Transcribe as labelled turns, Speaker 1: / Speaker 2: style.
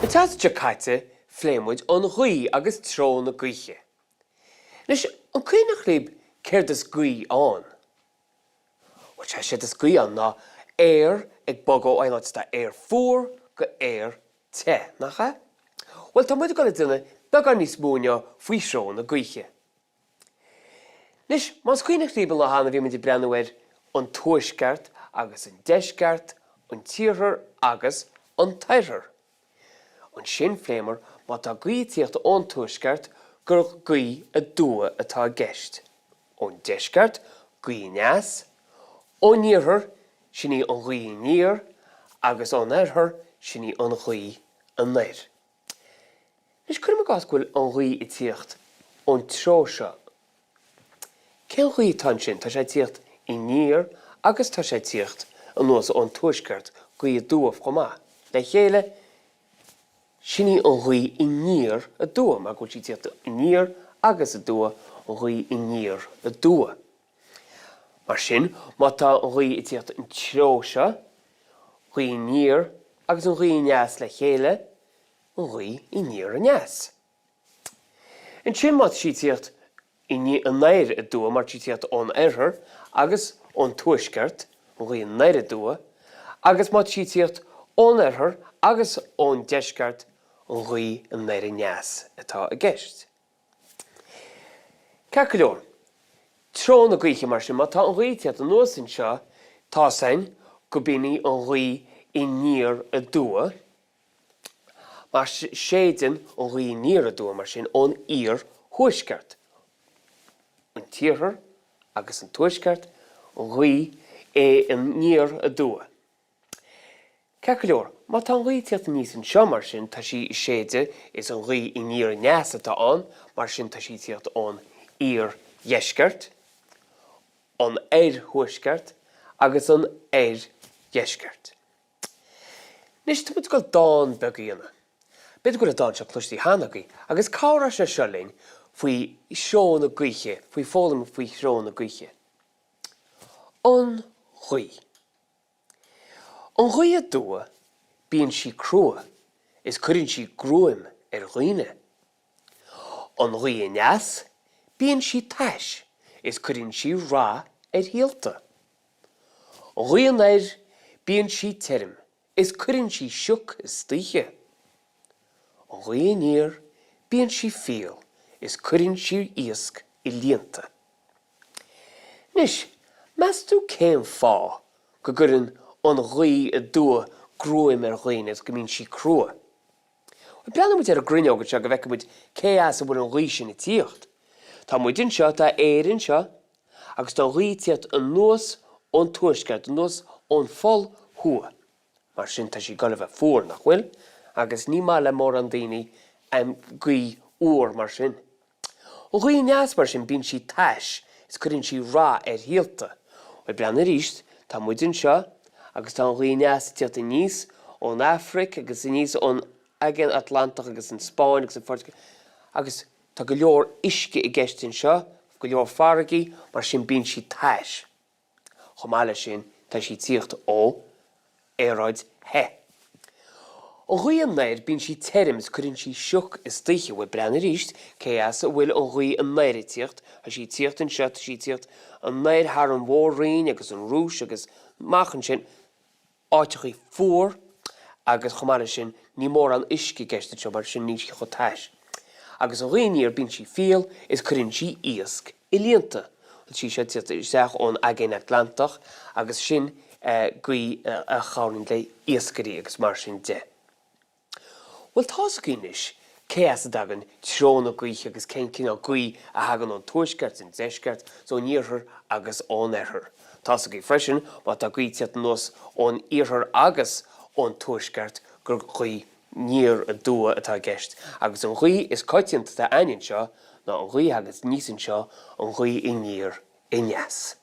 Speaker 1: An tseachtain seo caite, phléigh muid an ghaoth agus treo na gaoithe. Anois, an cuimhneach libh céard is gaoth ann? Bhuel, sea, séard is gaoth ann ná aer ag bogadh ó aon áit atá aer fuar go aer te, nach ea? Bhuel, tá muid ag dul a déanamh beagán níos mó inniu faoi threo na gaoithe. Anois, más cuimhneach libh an lá cheana bhí muid ag breathnú ar an tuaisceart agus an deisceart, an t-iarthar agus an t-oirthear. Ansin phléamar má tá gaoth ag tíocht ón tuaisceart gur gaoth aduaidh atá i gceist, ón deisceart, gaoth aneas, ón iarthar, sin í an ghaoth aniar, agus ón oirthear, sin í an ghaoth anoir. Anois cuirim i gcás go bhfuil an ghaoth ag tíocht ón treo seo. Cén ghaoth atá ansin? Tá sé ag tíocht aniar agus tá sé ag tíocht anuas ón tuaisceart, gaoth aduaidh chomh maith. Le chéile, sin í an ghaoth aniar aduaidh, mar go bhfuil sí ag tíocht aniar agus aduaidh, an ghaoth aniar aduaidh. Mar sin, má tá an ghaoth ag tíocht an treo seo, gaoth aniar agus an ghaoth aneas le chéile, an ghaoth aniar aneas. Ansin má tá sí ag tíocht anoir aduaidh, mar tá sí ag tíocht ón oirthear agus ón tuaisceart, an ghaoth anoir aduaidh, agus má tá sí ag tíocht ón oirthear agus ón deisceart, an ghaoth anoir aneas atá i gceist. Ceart go leor, treo na gaoithe mar sin, má tá an ghaoth ag tíocht anuas anseo, tá's a'inn go b'in í an ghaoth aniar aduaidh, mar séideann an ghaoth aniar aduaidh mar sin ón iar-thuaisceart, an t-iarthar agus an tuaisceart, an ghaoth aniar aduaidh. Ceart go leor, má tá an ghaoth ag tíocht aníos anseo, mar sin, tá sí ag séideadh, is an ghaoth aniar aneas atá ann, mar sin tá sí ag tíocht ón iardheisceart, an oirthuaisceart agus an oirdheisceart. Anois, tá muid ag dul dán beag a dhéanamh. B'fhéidir go bhfuil an dán seo cloiste cheana agaibh, agus cabhróidh sé seo linn faoi threo na gaoithe, faoi foghlaim faoi threo na gaoithe. An ghaoth. An ghaoth aduaidh, bíonn sí crua is cuireann sí gruaim ar dhaoine. An ghaoth aneas, bíonn sí tais is cuireann sí rath ar shíolta. An ghaoth anoir, bíonn sí tirim is cuireann sí sioc istoíche. An ghaoth aniar, bíonn sí fial is cuireann sí iasc i líonta. Anois, meas tú cén fáth go gcuireann an ghaoth aduaidh gruaim ar dhaoine agus go mbíonn sí crua? Bhuel, breathnóidh muid ar an gcruinneog anseo go bhfeicfidh muid cé as a bhfuil an ghaoth sin ag tíocht. Tá muid anseo, tá Éire anseo, agus tá an ghaoth ag tíocht anuas ón tuaisceart, anuas ón Phol Thuaidh. Mar sin, tá sí ag dul a bheith fuar, nach bhfuil? Agus ní maith le mórán daoine gaoth fhuar mar sin. An ghaoth aneas, mar sin, bíonn sí tais is cuireann sí rath ar shíolta. Bhuel, breathnaigh arís, tá muid anseo agus tá an ghaoth aneas ag tíocht aníos ón Afraic agus aníos ón Aigéan Atlantach agus an Spáinn agus an Phortaingéil agus tá go leor uisce i gceist anseo, go leor farraigí, mar sin bíonn sí tais. Chomh maith leis sin, tá sí ag tíocht ó aeráid the. An ghaoth anoir, bíonn sí tirim is cuireann sí sioc istoíche. Bhuel, breathnaigh arís, cé as a bhfuil an ghaoth anoir ag tíocht? Tá sí ag tíocht anseo, tá sí ag tíocht anoir thar an Mhór-Roinn agus an Rúis agus amach ansin. áiteachaí fuar agus chomh maith leis sin níl mórán uisce i gceist anseo mar sin níl sí chomh tais. Agus an ghaoth aniar bíonn sí fial is cuireann sí iasc i líonta. Tá sí seo ag tíocht isteach ón Aigéan Atlantach agus sin gaoth a chabhraíonn le iascairí agus mar sin de. Bhuel, tá's againn anois cé as a dtagann treo na gaoithe agus cén cineál gaoth a thagann ón tuaisceart, ón deisceart, is ón iarthar agus ón oirthear. Tá's againn freisin má tá gaoth ag tíocht anuas ón iarthar agus ón tuaisceart gur gaoth aniar aduaidh atá i gceist. Agus an ghaoth is coitianta atá againn anseo ná an ghaoth a thagann aníos anseo, an ghaoth aniar aneas.